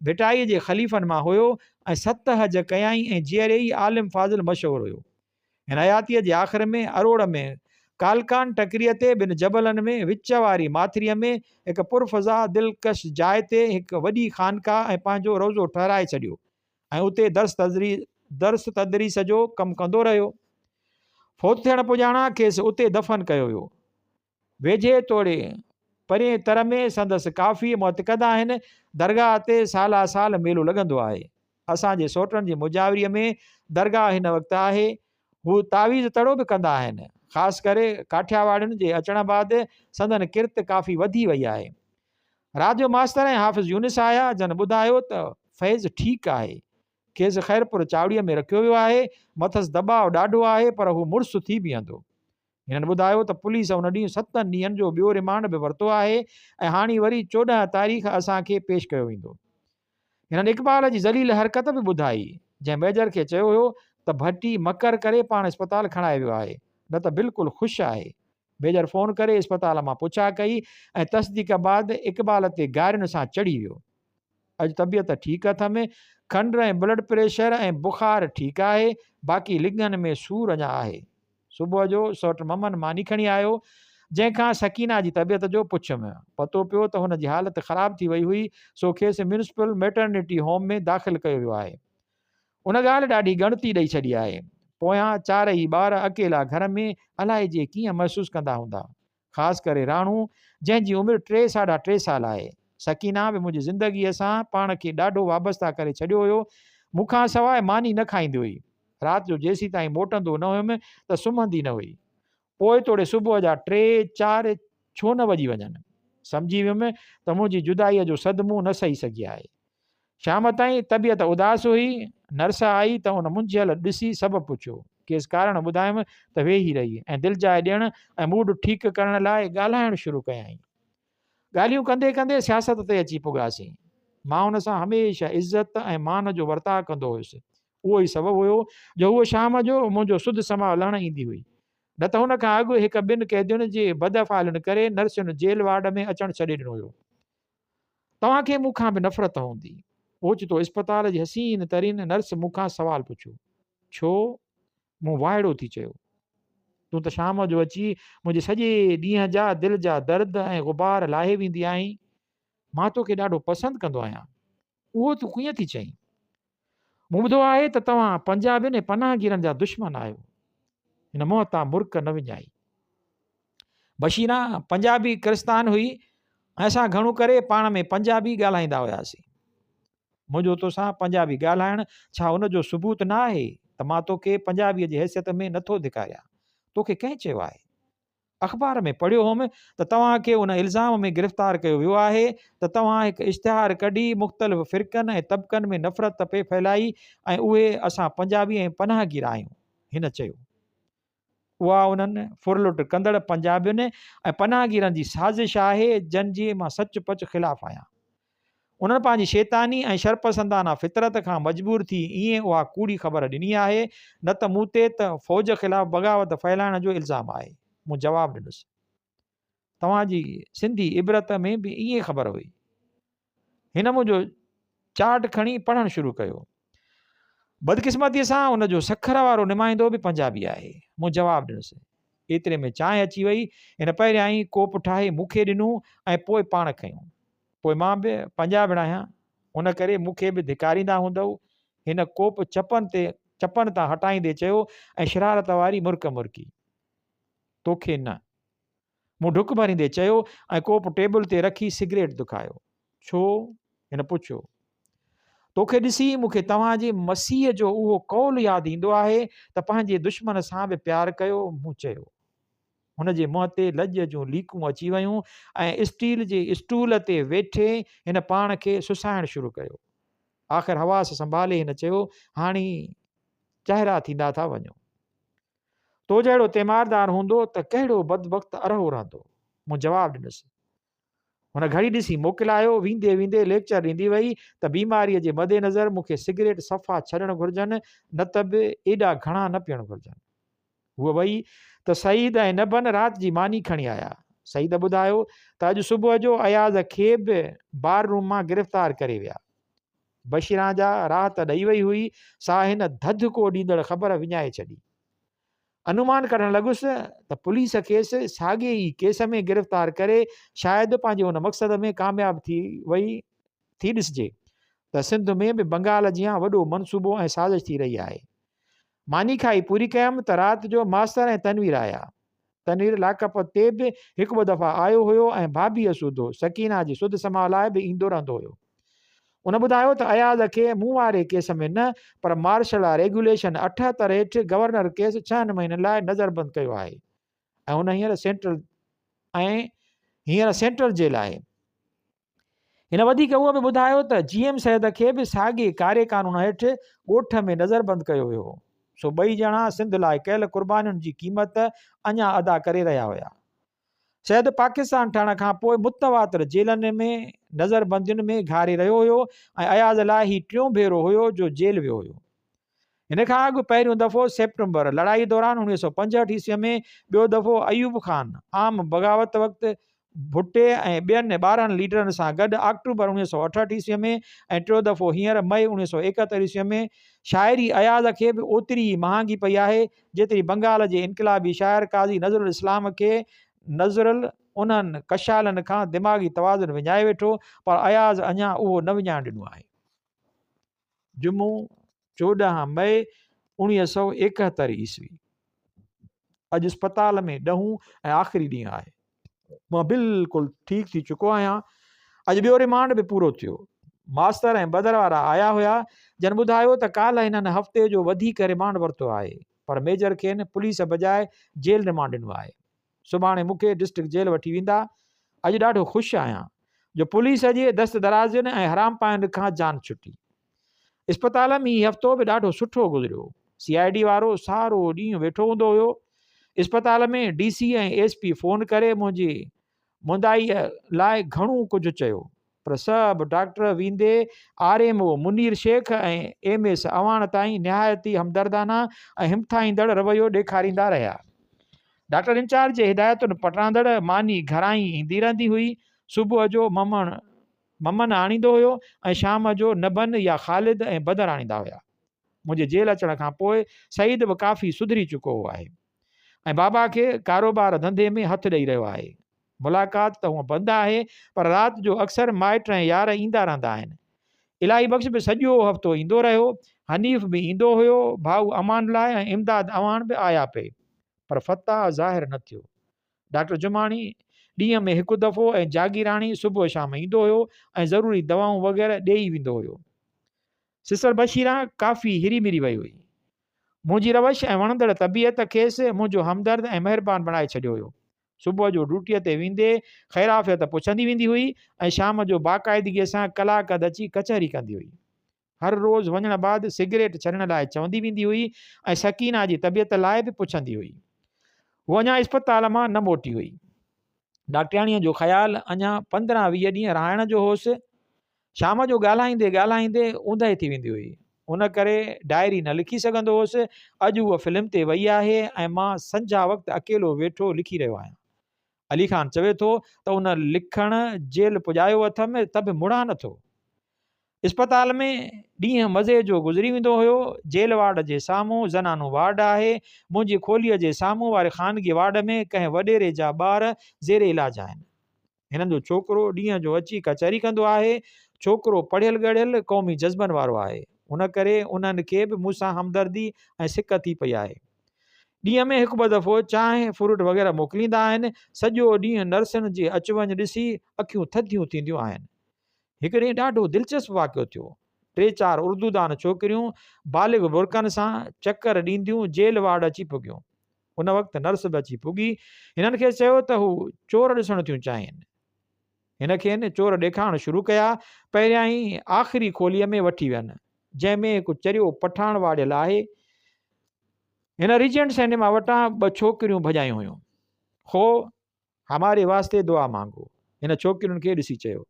ڀٽائيء جي خليفن مان هيو ۽ ست حج ڪيائين ۽ جيئري ئي عالم فاضل مشهور هيو. هن حياتيء جي آخر ۾ اروڙ ۾ ڪالڪان ٽڪريء تي ٻن جبلن ۾ وچ واري ماٿريء ۾ هڪ پرفضا دلڪش جاء تي هڪ وڏي خانقاهه ۽ پنهنجو روضو ٺهرائي ڇڏيو ۽ اتي درس تدريس جو ڪم ڪندو رهيو. فوت ٿيڻ پڄاڻان کيس اتي دفن ڪيو ويو. ويجهي توڙي پرئين تر ۾ سندس ڪافي معتقد آهن. درگاهه تي سالا سال ميلو لڳندو آهي. اسان جي سئوٽن جي مجاوريء ۾ درگاهه هن وقت آهي. هو تعويذ تڙو به ڪندا آهن. خاص ڪري ڪاٺياواڙين جي اچڻ بعد سندن ڪرت ڪافي وڌي وئي آهي. رات جو ماستر ۽ حافظ يونس آيا، جن ٻڌايو ته فيض ٺيڪ آهي. کيس خيرپور چاوڙيء ۾ رکيو ويو آهي. مٿس دٻاء ڏاڍو آهي، پر هو مڙس ٿي بيهندو. هنن ٻڌايو ته پوليس ان ڏينهن ستن ڏينهن جو ٻيو رمانڊ به ورتو آهي ۽ هاڻي وري 14 تاريخ اسان کي پيش ڪيو ويندو. هنن اقبال جي ذليل حرڪت به ٻڌائي، جنهن ميجر کي چيو هيو ته ڀٽي مڪر ڪري پاڻ اسپتال کڻائي ويو آهي، نه ته بلڪل خوش آهي. ميجر فون ڪري اسپتال مان پڇا ڪئي ۽ تصديق بعد اقبال تي گارين سان چڙهي ويو. اڄ طبيعت ٺيڪ اٿم، کنڊ ۽ بلڊ پريشر ۽ بخار ٺيڪ آهي، باقي لڱن ۾ سور اڃا آهي. صبح جو سئوٽ ممن ماني کڻي آيو، جنهن کان سڪينه جي طبيعت جو پڇيم. پتو پيو ته هن جي حالت خراب ٿي وئي هئي، سو کيس ميونسپل ميٽرنٽي هوم ۾ داخل ڪيو ويو آهي. ان ڳالهه ڏاڍي ڳڻتي ڏئي ڇڏي آهي. پويان چارئي ٻار اڪيلا گهر ۾ الائجي ڪيئن محسوس ڪندا هوندا. خاص ڪري راڻو، جنهن جي عمر ٽي ساڍا ٽي سال آهي. سڪينه به منهنجي زندگيء سان پاڻ کي ڏاڍو وابسته ڪري ڇڏيو هيو. مون کان سواء ماني نه کائيندي هئي. رات جو جيسيتائين موٽندو نه هيم ته سمهندي نه هئي. پوء توڙي صبح جا ٽي چار ڇو نه وڄي وڃن. سمجهي ويم ته منهنجي جدائيء جو صدمو نه سهي سگهي آهي. شام تائين طبيعت اداس هئي. نرس آئي ته ان منجهيل ڏسي سبب پڇيو. کيس ڪارڻ ٻڌايم ته ويهي رهي ۽ دلجاء ڏيڻ ۽ موڊ ٺيڪ ڪرڻ لاء ڳالهائڻ شروع ڪيائين. ڳالهيون ڪندي ڪندي سياست تي اچي پڳاسين. مان ان سان هميشه عزت ۽ مان جو ورتاء ڪندو هيس. اهو ئي سبب هيو جو هوء شام جو منهنجو سڌ سماء لهڻ ايندي هئي. نه ته هن کان اڳ هڪ ٻن قيدين جي بدافعالين ڪري نرسن جيل وارڊ ۾ اچڻ ڇڏي ڏنو هيو. توهان کي مون کان به نفرت هوندي. اوچتو اسپتال جي حسين ترين نرس مون کان سوال پڇيو. ڇو؟ مون وائڙو ٿي چيو. تون ته شام جو اچي منهنجي سڄي ڏينهن جا دل جا درد ۽ غبار لاهي ويندي آهين. مان توکي ڏاڍو پسند ڪندو آهيان. اهو تون ڪيئن ٿي چئين؟ مون ٻڌو آهي ته توهان پنجابين ۽ پناهگيرن جا دشمن آهيو. هن منهن تان مرڪ نه وڃائي. بشيرا پنجابي ڪرستان هئي ۽ اسان گهڻو ڪري پاڻ ۾ پنجابي ڳالهائيندا هياسين. منهنجو توسان پنجابي ڳالهائڻ ڇا ان جو ثبوت نه آهي ته مان توکي پنجابيء جي حيثيت ۾ نٿو ڌڪاريان؟ توکي ڪنهن چيو آهي؟ اخبار ۾ پڙهيو هوم ته توهان کي ان الزام ۾ گرفتار ڪيو ويو آهي ته توهان هڪ اشتهار ڪڍي مختلف فرقن ۽ طبقن ۾ نفرت پئي ڦهلائي ۽ اهي اسان پنجابي ۽ پناهگير آهيون. هن چيو. اها انهن ڦرلٽ ڪندڙ پنجابين ۽ پناهگيرن جي سازش آهي جن جي مان سچ پچ خلاف آهيان. انهن پنهنجي شيطاني ۽ شرپسندانه فطرت کان مجبور ٿي ائين اها ڪوڙي خبر ڏني آهي، نه ته مون تي ته فوج خلاف بغاوت ڦهلائڻ جو الزام آهي. مون جواب ڏنس. توهان جي سنڌي عبرت ۾ به ائين خبر هئي. هن منهنجو چارٽ کڻي پڙهڻ شروع ڪيو. بدقسمتيء سان ان جو سکر وارو نمائندو به پنجابي آهي. مون جواب ڏنس. ايتري ۾ چانهه اچي وئي. هن پهريائين ڪوپ ٺاهي مون کي ڏنو ۽ پوء پاڻ کنيو. پوء مان به پنجابڻ آهيان، ان ڪري مون کي به ڌڪاريندا هوندؤ. هن ڪوپ چپن تي چپن تان هٽائيندي چيو ۽ شرارت واري مرڪ مرڪي. توکي نه. مون ڍڪ ڀريندي چيو ۽ ڪوپ ٽيبل تي رکي سگريٽ دکايو. ڇو؟ هن پڇيو. توکي ڏسي مون کي توهان جي مسيح جو اهو قول ياد ايندو آهي ته پنهنجي دشمن سان به پيار ڪيو. مون چيو. هن جي منهن تي لڄ جون ليڪون اچي ويون ۽ اسٽيل جي اسٽول تي ويٺي هن پاڻ کي سسائڻ شروع ڪيو. آخر حواس سنڀالي هن چيو، هاڻي چهرا ٿيندا ٿا وڃو. تو جهڙو تيماردار هوندو ته ڪهڙو بدبخت ارهو رهندو. مون جواب ڏنس. هن گهڙي ڏسي موڪلايو، ويندي ويندي ليڪچر ڏيندي وئي ته بيماريء جي مدنظر مون کي سگريٽ صفا ڇڏڻ گهرجن نه ته به ايڏا گهڻا نه پيئڻ گهرجن. هوء وئي ته سعيد ۽ نبن رات جي ماني کڻي آيا. سعيد ٻڌايو ته اڄ صبح جو اياز کي به بار روم مان گرفتار ڪري ويا. بشيران جا راحت ڏئي وئي هئي، سا هن ڌڌڪو ڏيندڙ خبر وڃائي ڇڏي. انومان ڪرڻ لڳس ته پوليس کيس ساڳئي ئي ڪيس ۾ گرفتار ڪري شايد پنهنجي ان مقصد ۾ ڪامياب ٿي وئي ٿي ڏسجي ته سنڌ ۾ به بنگال جيان وڏو منصوبو ۽ سازش ٿي رهي آهي. ماني کائي پوري ڪيم ته رات جو ماستر ۽ تنوير آيا. تنوير لاڪپ تي به هڪ ٻه دفعا آيو هيو ۽ ڀاڀيء سوڌو سڪينه جي سڌ سماء لاء به ايندو رهندو هيو. ان ٻڌايو ته اياز کي مون واري ڪيس ۾ نه پر مارشل لا ريگيوليشن 78 هيٺ گورنر ڪيس ڇهن مهينن لاء نظربند ڪيو آهي ۽ هن هينئر سينٽرل ۽ هينئر سينٽرل جيل آهي. هن وڌيڪ اهو به ٻڌايو ته جي ايم سيد کي به ساڳئي ڪاري قانون هيٺ ڳوٺ ۾ نظربند ڪيو ويو هو، سو ٻئي ڄڻا سنڌ لاء ڪيل قربانين جي قيمت اڃا ادا ڪري رهيا هيا. سيد پاڪستان ٺهڻ کان پوء متواتر جيلن ۾ نظربندين ۾ گهاري رهيو هيو ۽ اياز لاء هي ٽيون ڀيرو هيو جو جيل ويو هيو. هن کان اڳ پهريون دفعو سيپٽمبر لڙائي دوران 1965 عيسوي ۾، ٻيو دفعو ايوب خان عام بغاوت وقت ڀٽي ۽ ٻين 12 ليڊرن سان گڏ آڪٽوبر 1968 عيسوي ۾ ۽ ٽيو دفعو هينئر مئي 1971 عيسوي ۾. شاعري اياز کي به اوتري ئي مهانگي پئي آهي، جيتري بنگال جي انقلابي شاعر قاضي نذرالاسلام کي. نذرل انهن ڪشالن کان دماغي توازن وڃائي ويٺو، پر اياز اڃا اهو نه وڃائڻ ڏنو آهي. جمعو 14 مئي 1971 عيسوي. اڄ اسپتال ۾ ڏهون ۽ آخري ڏينهن آهي. مان بلڪل ٺيڪ ٿي چڪو آهيان. اڄ ٻيو ريمانڊ به پورو ٿيو. ماستر ۽ بدر وارا آيا هيا، جن ٻڌايو ته ڪالهه هنن هفتي جو وڌيڪ ريمانڊ ورتو آهي، پر ميجر کين پوليس بجاء جيل ريمانڊ ڏنو آهي. سڀاڻي مون کي ڊسٽرڪٽ جيل وٺي ويندا. اڄ ڏاڍو خوش آهيان جو پوليس جي دست درازين ۽ حرامپائين کان جان ڇٽي. اسپتال ۾ هي هفتو به ڏاڍو سٺو گذريو. سي I D وارو سارو ڏينهن ويٺو هوندو هيو. اسپتال ۾ D C ۽ S P phone ڪري منهنجي مندائيء لاء گهڻو ڪجهه چيو. پر سڀ ڊاڪٽر ويندي R M O Munir Shaikh ۽ M S Awan تائين نهايت ئي همدردانه ۽ همٿائيندڙ رويو ڏيکاريندا رهيا. ڊاڪٽر انچارج جي هدايتن پٽاندڙ ماني گهران ئي ايندي رهندي هئي. صبح جو ممڻ ممن آڻيندو هيو ۽ شام جو نبن يا خالد ۽ بدر آڻيندا هيا. منهنجي جيل اچڻ کان پوء سعيد به ڪافي سڌري چڪو آهي ۽ بابا کي ڪاروبار ڌنڌي ۾ هٿ ڏئي رهيو آهي. ملاقات ته هونء بند آهي پر رات جو اڪثر مائٽ ۽ يار ايندا رهندا آهن. الاهي بخش به سڄو هفتو ايندو رهيو. حنيف به ايندو هيو. ڀائو امان لاء ۽ امداد اعواڻ به آيا پئي. پر فتاح ظاهر نه ٿيو. ڊاڪٽر جماڻي ڏينهن ۾ هڪ دفعو ۽ جاگيراڻي صبح شام ايندو هيو ۽ ضروري دوائون وغيره ڏيئي ويندو هيو. سسٽر بشيران ڪافي هري مري وئي هئي. منهنجي روش ۽ وڻندڙ طبيعت کيس منهنجو همدرد ۽ مهربان بڻائي ڇڏيو هيو. صبح جو ڊيوٽيء تي ويندي خيرعافيت پڇندي ويندي هئي ۽ شام جو باقاعدگيء سان ڪلاڪ اڌ اچي ڪچهري ڪندي هئي. هر روز وڃڻ بعد سگريٽ ڇڏڻ لاء چوندي ويندي هئي ۽ سڪينه جي طبيعت لاء به پڇندي هئي. هوء اڃا اسپتال مان نه موٽي هئي. ڊاڪٽرياڻيء جو خيال اڃا 15 20 ڏينهن رهائڻ جو هوس. شام جو ڳالهائيندي ڳالهائيندي اوندهه ٿي ويندي هئي. ان ڪري ڊائري نه لکي سگهندو هوس. اڄ هوء فلم تي وئي آهي ۽ مان سنجها وقت اڪيلو ويٺو لکي رهيو آهيان. علي خان چوي ٿو ته ان لکڻ جيل پڄايو اٿم ته به مڙان نٿو. اسپتال ۾ ڏينهن مزي جو گذري ويندو هيو. جيل وارڊ جي سامهون زنانو وارڊ آهي. منهنجي کوليء جي سامهون واري خانگي وارڊ ۾ ڪنهن وڏيري جا ٻار زير علاج آهن. هنن جو ڇوڪرو ڏينهن جو اچي ڪچهري ڪندو آهي. ڇوڪرو پڙهيل ڳڙهيل، قومي جذبن وارو آهي. ان ڪري انهن کي به مون سان همدردي ۽ سڪ ٿي پئي آهي. ڏينهن ۾ هڪ ٻه دفعو چانهه، فروٽ وغيره موڪليندا آهن. سڄو ڏينهن نرسن جي اچ وڃ ڏسي اکيون ٿڌيون ٿينديون آهن. هڪ ڏينهن ڏاڍو دلچسپ واقعو ٿيو. ٽي چار اردودان ڇوڪريون بالغ برقعن سان چڪر ڏينديون جيل وارڊ اچي پڳيون. ان وقت نرس به اچي پڳي. هنن کيس چيو ته هو چور ڏسڻ ٿيون چاهين. هن کين چور ڏيکارڻ شروع ڪيا. پهريائين آخري کوليء ۾ وٺي وين، جنهن ۾ هڪ چريو پٺاڻ واڙيل آهي. هن ريجنٽ سئنيما وٽان ٻه ڇوڪريون ڀڄايون هيون. خو هماري واسطي دعا مانگو. هن ڇوڪرين کي ڏسي چيو.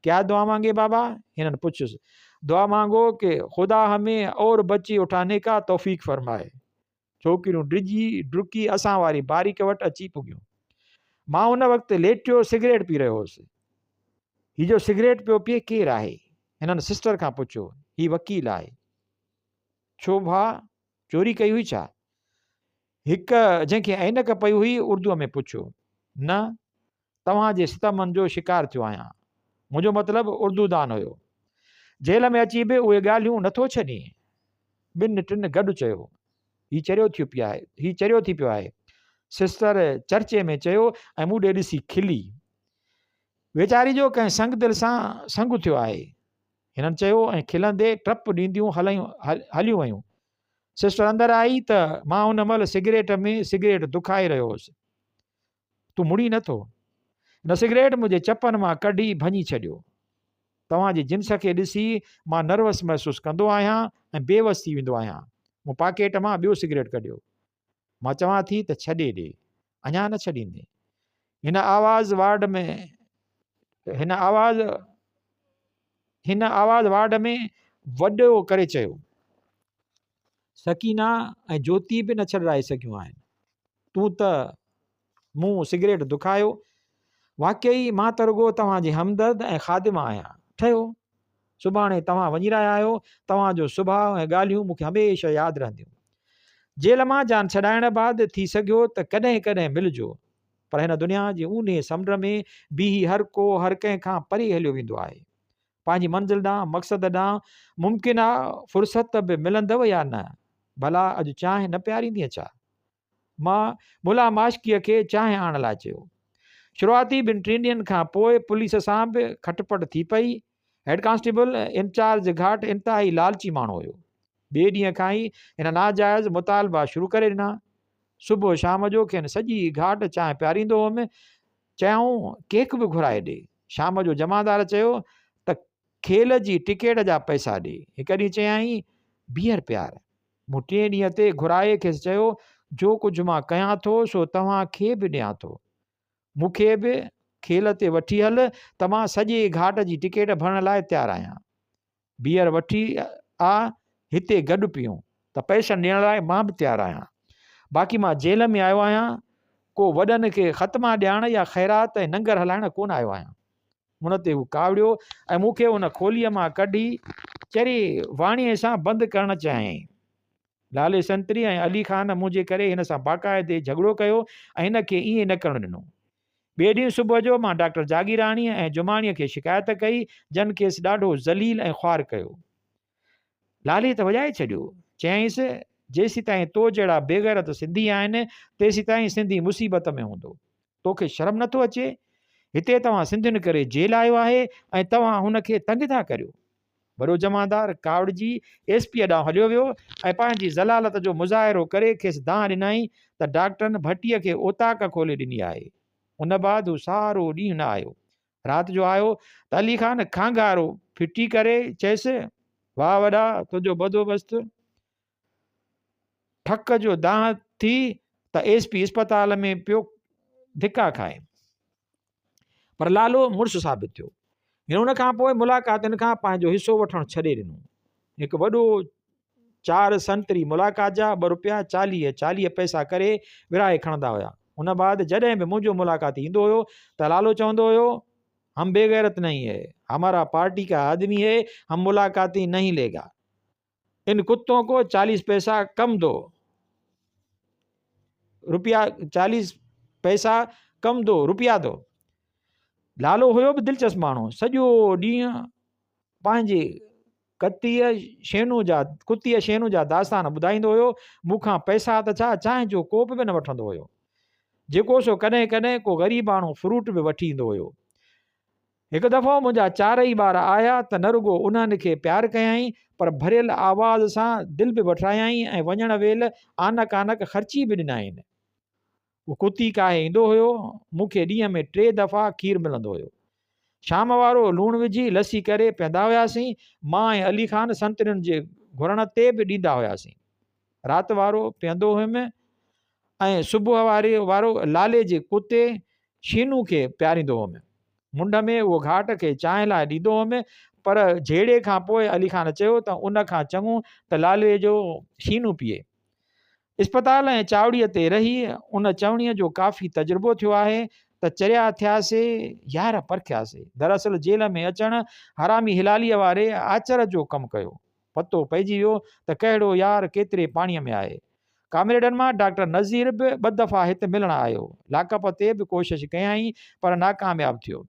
ڪيا دعا مانگي بابا؟ هنن پڇيس. دعا مانگو ڪي خدا همين اور بچي اٺاني ڪا توفيق فرمائي. ڇوڪريون ڊڄي ڊڪي اسان واري باريڪ وٽ اچي پڳيون. مان ان وقت ليٽيو سگريٽ پي رهيو هوس. هي جو سگريٽ پيو پيئي ڪير آهي؟ هنن سسٽر کان پڇيو. هي وڪيل آهي. ڇو ڀاء چوري ڪئي هئي ڇا؟ هڪ جنهن کي عينڪ پئي هئي اردوء ۾ پڇيو. نه، توهان جي ستمن جو شڪار ٿيو آهيان. منهنجو مطلب اردو دان هيو. جيل ۾ اچي به اهي ڳالهيون نٿو ڇڏين. ٻن ٽن گڏ چيو. هي چريو ٿيو پيو آهي. هي چريو ٿي پيو آهي. سسٽر چرچي ۾ چيو ۽ مون ڏي ڏسي کلي. ويچاري جو ڪنهن سنگدل سان سنگ ٿيو آهي. هنن چيو ۽ کلندي ٽپ ڏينديون هليون ويون. سسٽر اندر آئي ته مان ان مهل سگريٽ ۾ سگريٽ دکائي رهيو هوس. تون مڙين نه ٿو. هن سگريٽ منهنجي چپن مان ڪڍي ڀڃي ڇڏيو. توهان جي جنس کي ڏسي مان نروس محسوس ڪندو آهيان ۽ بيوس ٿي ويندو آهيان. مون پاڪيٽ مان ٻيو سگريٽ ڪڍيو. مان چوان ٿي ته ڇڏي ڏي. اڃا نه ڇڏيندين. هن آواز وارڊ ۾ هن آواز هن آواز وارڊ ۾ وڏو ڪري چيو. سڪينا ۽ جوتي به نه ڇڏرائي سگهيون آهن. تون ته مون سگريٽ دکايو. واقعي مان ته رڳو توهان جي همدرد ۽ خادمه آهيان. ٺهيو. سڀاڻي توهان وڃي رهيا آهيو. توهان جو سڀاء ۽ ڳالهيون مون کي هميشه ياد رهنديون. جيل مان جان ڇڏائڻ بعد ٿي سگهيو ته ڪڏهن ڪڏهن ملجو. پر هن دنيا جي اونهي سمنڊ ۾ بيهي هر ڪو هر ڪنهن کان پري هليو ويندو آهي. پنهنجي منزل ڏانهن، مقصد ڏانهن، ممڪن آ فرصت به ملندؤ يا نه؟ ڀلا اڄ چانهه نه پياريندينء ڇا؟ مان ملا ماشڪيء کي چانهه آڻڻ لاء چيو. شروعاتي ٻن ٽن ڏينهن کان پوء پوليس سان به کٽپٽ ٿي پئي. هيڊ ڪانسٽيبل انچارج گهاٽ انتهائي لالچي ماڻهو هيو. ٻئي ڏينهن کان ئي هن ناجائز مطالبا شروع ڪري ڏنا. صبح شام جو کين سڄي گهاٽ چانهه پياريندو هوم. چيائون ڪيڪ به گهرائي ڏي. شام جو جمعدار چيو ته کيل جي ٽڪيٽ جا پئسا ڏي. هڪ ڏينهن چيائين بيئر پيار. مون ٽئين ڏينهن تي گهرائي کيس چيو جو ڪجهه مان ڪيان ٿو سو توهان کي به ڏيان ٿو. مون کي به کيل تي وٺي هل ته مان سڄي گهاٽ جي ٽڪيٽ ڀرڻ لاء تيار آهيان. بيئر وٺي آ هتي گڏ پيئون ته پئسن ڏيڻ لاء مان به تيار آهيان. باقي مان جيل ۾ آيو آهيان ڪو وڏن کي ختما ڏيارڻ يا خيرات ۽ ننگر هلائڻ ڪونه آيو آهيان. ان تي هو ڪاوڙيو ۽ مون کي ان کوليء مان ڪڍي چري واڻيي سان بند ڪرڻ چاهيائين. لالي سنتري ۽ علي خان منهنجي ڪري هن سان باقاعدي جهڳڙو ڪيو ۽ هن کي ائين نه ڪرڻ ڏنو. ٻئي ڏينهن صبح جو مان ڊاڪٽر جاگيراڻيء ۽ جماڻيء کي شڪايت ڪئي، جن کيس ڏاڍو ذليل ۽ خوار ڪيو. لالي ته وڄائي ڇڏيو. چيائينس، جيسيتائين تو جهڙا بيغيرت سنڌي آهن، تيسيتائين سنڌي مصيبت ۾ هوندو. توکي شرم نٿو اچي؟ هتي توهان سنڌين ڪري جيل آيو آهي ۽ توهان هن کي تنگ ٿا ڪريو. وڏو جمعدار ڪاوڙجي ايس پيء ڏانهن هليو ويو ۽ پنهنجي ذلالت جو مظاهرو ڪري کيس دانهن ڏنائين ته ڊاڪٽرن ڀٽيء کي اوطاق کولي ڏني آهي. ان بعد هو سارو ڏينهن نه آيو. رات جو آيو ته علي خان کانگهارو ڦٽي ڪري چيس، واهه وڏا، تنهنجو بندوبست. ٺڪ جو دانهن ٿي ته ايس پي اسپتال ۾ پيو ڌڪا کائي. پر لالو مڙس ثابت ٿيو. هن ان کان پوء ملاقاتين کان پنهنجو حصو وٺڻ ڇڏي ڏنو. هڪ وڏو چار سنتري ملاقات جا ٻه روپيا چاليهه چاليهه پئسا ڪري ورهائي کڻندا هيا. ان بعد جڏهن به منهنجو ملاقاتي ايندو هيو ته لالو چوندو هيو، هم بيغيرت نهين هي، همارا پارٽي ڪا آدمي هي، هم ملاقاتي نهين ليگا. ان ڪتون ڪو چاليس پئسا ڪم دو. روپيا چاليس پئسا ڪم دو، روپيا دو. لالو هيو به دلچسپ ماڻهو، سڄو ڏينهن پنهنجي ڪتيء شينو جا ڪتيء شينو جا داستان ٻڌائيندو هيو. مون کان پئسا ته ڇا چانهه جو ڪوپ به نه وٺندو هيو. جيڪو سو ڪڏهن ڪڏهن ڪو غريباڻو فروٽ به وٺي ايندو هيو. هڪ دفعو منهنجا چارئي ٻار آيا ته نه رڳو انهن کي پيار ڪيائين پر ڀريل آواز سان دل به وٺرايائين ۽ وڃڻ ويل آنڪ آنڪ خرچي به ڏنائين. هو ڪتي ڪاهي ايندو هيو. مون کي ڏينهن ۾ ٽي دفعا کير ملندو هيو. شام وارو لوڻ وجهي لسي ڪري پيئندا هياسين. مان ۽ علي خان سنترين جي گهرڻ تي به ڏيندا هياسين. رات وارو پيئندو هيم ۽ صبح واري وارو لالي جي ڪتي شينو کي پياريندو هيم. منڍ ۾ اهو گهاٽ کي چانهه لاء ڏيندو هيم پر جهيڙي کان پوء علي خان چيو ته ان کان چڱو ته لالي جو شينو پيئي. اسپتال ۽ چاوڙيء تي رهي ان چوڻيء جو ڪافي تجربو ٿيو آهي ته چريا ٿياسي يار پرکياسي. دراصل جيل ۾ اچڻ حرامي هلاليء واري آچر جو ڪم ڪيو. پتو پئجي ويو ته ڪهڙو يار ڪيتري پاڻيء ۾ آهي. ڪامريڊن مان ڊاڪٽر نذير به ٻه دفعا هت ملڻ آيو. لاڪپ تي به ڪوشش ڪيائين پر ناڪامياب ٿيو.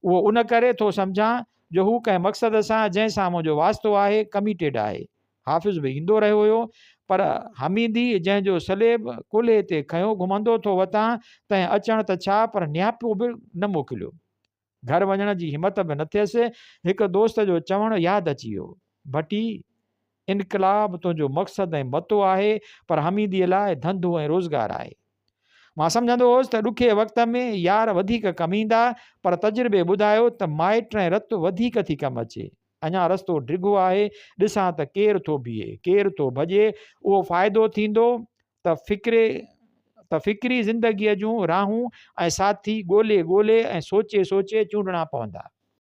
اهو ان ڪري ٿو سمجهان جو هو ڪنهن مقصد سان جنهن سان منهنجو واسطو آهي ڪميٽيڊ آهي. حافظ به ايندو رهيو هيو پر حميدي جنهن جو سليب ڪلهي تي کنيو گهمندو ٿو وتان تنهن اچڻ ته ڇا پر نياپو به نه موڪليو. گهر وڃڻ جي همت به نه ٿيس. هڪ دوست جو چوڻ ياد اچي ويو. ڀٽي! انقلاب تنهنجو مقصد ۽ متو آهي پر حميدي لاء ڌنڌو ۽ روزگار آهي. مان سمجهندو هوس ته ڏکئي وقت ۾ يار وڌيڪ ڪم ايندا، پر تجربي ٻڌايو ته مائٽ ۽ رت وڌيڪ ٿي ڪم اچي. اڃا رستو ڊگهو آهي، ڏسان ته ڪير ٿو بيهي، ڪير ٿو ڀڄي، اهو فائدو ٿيندو ته فڪري ته فڪري زندگيء جون راهون ۽ ساٿي ڳولي ڳولي ۽ سوچي سوچي چونڊڻا پوندا.